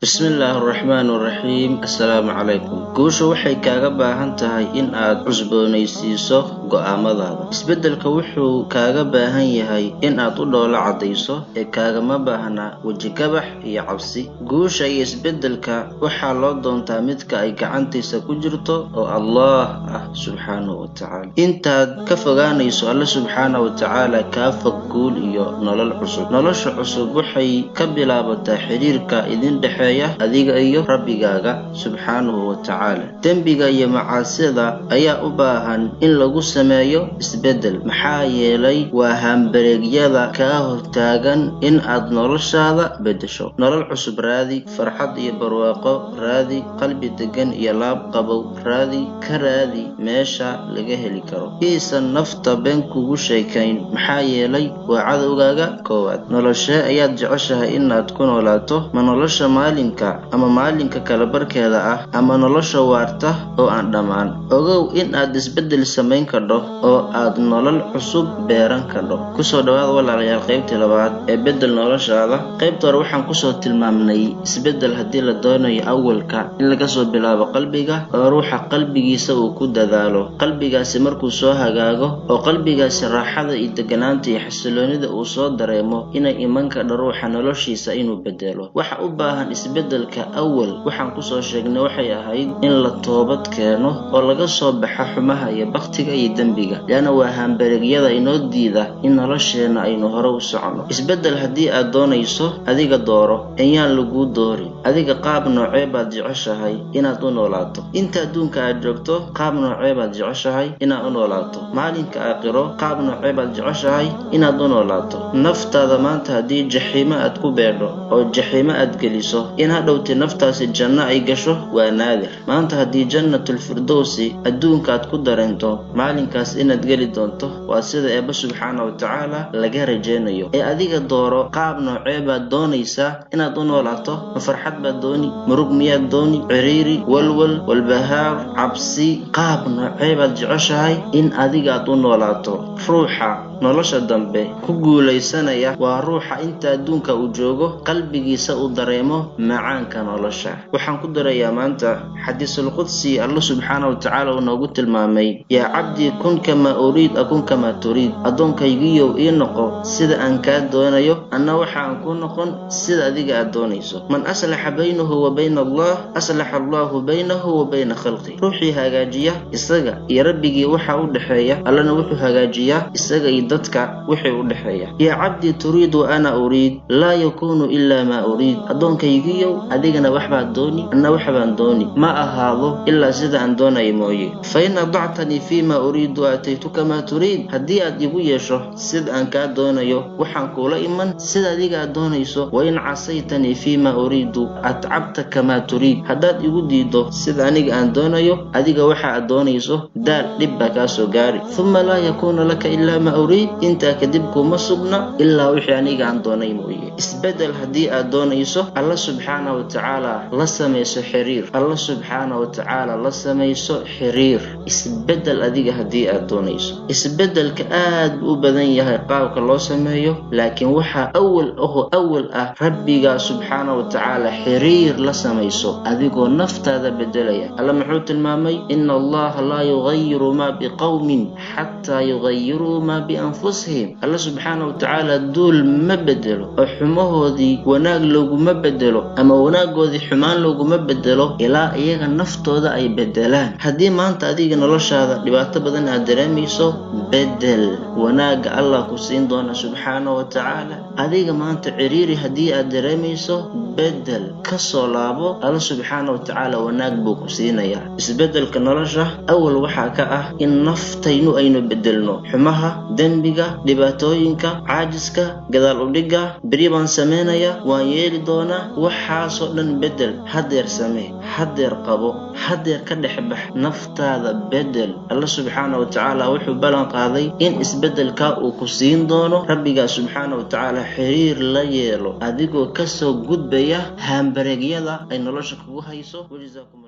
Bismillaahi raxmaani raxiim. Assalaamu calaykum. Guusha waxay kaaga baahan tahay in aad cusboonaysiiso go'aamadaada. Isbeddelka wuxuu kaaga baahan yahay in aad u dhoola caddayso ee kaagama baahna wejigabax iyo cabsi. Guusha iyo isbeddelka waxaa loo doontaa midka ay gacantiisa ku jirto oo Allaah ah subxaanahu wa tacaala. Intaad ka fogaanayso Alle subxaanahu wa tacaala, kaa fog guul iyo nolol cusub. Nolosha cusub waxay ka bilaabataa xiriirka idin dhexeeya adiga iyo Rabbigaaga subxaanahu wa tacaala. Dembiga iyo macaasida ayaa u baahan in lagu sameeyo isbeddel, maxaa yeelay waa hambareegyada kaa hortaagan in aad noloshaada beddesho. Nolol cusub raadi, farxad iyo barwaaqo raadi, qalbi deggan iyo laab qabow raadi, ka raadi meesha laga heli karo. Yaysan nafta been kugu sheekayn, maxaa yeelay waa cadowgaaga koowaad. Noloshee ayaad jeceshahay inaad ku noolaato? Ma nolosha maalinka ama maalinka kala barkeeda ah, ama nolosha waarta oo aan dhammaan? Ogow in aad isbeddel samayn kadho oo aad nolol cusub beeran kadho. Kusoo dhawaada, walaalayaal, qaybtii labaad ee Beddel Noloshaada. Qaybta hore waxaan kusoo tilmaamnay isbeddel haddii la doonayo awalka in laga soo bilaabo qalbiga, oo ruuxa qalbigiisa uu ku dadaalo. Qalbigaasi markuu soo hagaago oo qalbigaasi raaxada iyo deganaanta iyo xasiloonida uu soo dareemo, inay iman kadho ruuxa noloshiisa inuu bedelo. Waxa u baahan isbeddelka awal waxaan kusoo sheegnay waxay ahayd in la toobad keeno oo laga soo baxo xumaha iyo baktiga iyo dembiga, leanna waa hambareegyada inoo diida in nolosheenna aynu hore u soconno. Isbeddel haddii aad doonayso, adiga dooro, ayaan laguu doorin. Adiga qaab noocee baad jeceshahay inaad u noolaato inta adduunka aad joogto? Qaab noocee baad jeceshahay inaad u noolaato maalinka aakhiro? Qaab noocee baad jeceshahay inaad u noolaato naftaada maanta? Haddii jaxiimo aad ku beedho oo jaxiimo aad geliso, in hadhowti naftaasi janno ay gasho waa naadir. Maanta haddii Jannatulfirdowsi adduunka aad ku dareento, maalinkaas inaad geli doonto waa sida Eebba subxaana wa tacaala laga rajaynayo. Ee adiga dooro, qaab noocee baad doonaysaa inaad u noolaato? Ma farxad baad dooni? Murug miyaad dooni? Ciriiri, walwal, walbahaar, cabsi? Qaab noocee baad jeceshahay in adiga aad u noolaato? Ruuxa nolosha dambe ku guulaysanaya waa ruuxa inta adduunka uu joogo qalbigiisa uu dareemo macaanka nolosha. Waxaan ku darayaa maanta xadiisulqudsi Alla subxaana wa tacaala uu noogu tilmaamay: "Yaa cabdii, kun kamaa uriid akun kamaa turiid." Addoonkaygiiyow, ii noqo sida aan kaa doonayo, anna waxaan ku noqon sida adiga aad doonayso. "Man aslaxa baynahu wa bayna Allah, aslaxa Allahu baynahu wa bayna khalqi." Ruuxii hagaajiya isaga iyo Rabbigii waxa u dhexeeya, Allana wuxuu hagaajiyaa isaga iyo dadka wixii u dhexeeya. "Yaa cabdii, turiid wa ana uriid, laa yakuunu ilaa maa uriid." Addoonkaygiiyow, adigana wax baad dooni, anna wax baan dooni, ma ahaado ilaa sida aan doonayo mooye. "Fa in adactanii fiima uriidu, aataytuka maa turiid." Haddii aad igu yeesho sida aan kaa doonayo, waxaan kuula iman sida adiga aad doonayso. "Wa in casaytanii fiima uriidu, atcabtaka maa turiid." Haddaad igu diido sida aniga aan doonayo, adiga waxa aad doonayso daal dhib baa kaa soo gaari. "Uma laa yakuunu laka ilaa maa uriid." Intaa kadib kuma sugna ilaa wixii aniga aan doonay mooye. Isbeddel haddii aad doonayso, Alla subxaana wa tacaala la samayso xiriir. Alla subxaana wa tacaala la samayso xiriir. Isbeddel adiga haddii aad doonayso, isbeddelka aad buu u badan yahay qaabka loo sameeyo, laakiin waxaa awal aho awal ah Rabbiga subxaana wa tacaala xiriir la samayso adigoo naftaada beddelaya. Alla muxuu tilmaamay? "Ina Allaha laa yugayiru maa biqowmin xataa yugayiruu maa bianfusihim." Alla subxaana wa tacaala duul ma bedelo oo xumahoodii wanaag looguma bedelo ama wanaaggoodii xumaan looguma bedelo ilaa iyaga naftooda ay bedelaan. Haddii maanta adiga noloshaada dhibaato badan aad dareemayso, bedel. Wanaagga Allah ku siin doona subxaana wa tacaala. Adiga maanta ciriiri haddii aad dareemayso, bedel, kasoo laabo. Alla subxaana wa tacaala wanaag buu ku siinayaa. Isbedelka nolosha awal waxaa ka ah in naftaynu aynu bedelno xumaha, dembiga, dhibaatooyinka, caajiska, gadaal udhigga, beri baan samaynayaa, waan yeeli doonaa, waxaasoo dhan bedel. Haddeer samee, haddeer qabo, haddeer ka dhex bax, naftaada bedel. Alla subxaana wa tacaala wuxuu ballan qaaday in isbedelka uu ku siin doono. Rabbigaa subxaana wa tacaala xiriir la yeelo adigoo kasoo gudbaya haambareegyada ay nolosha kugu hayso. Wajazaakum.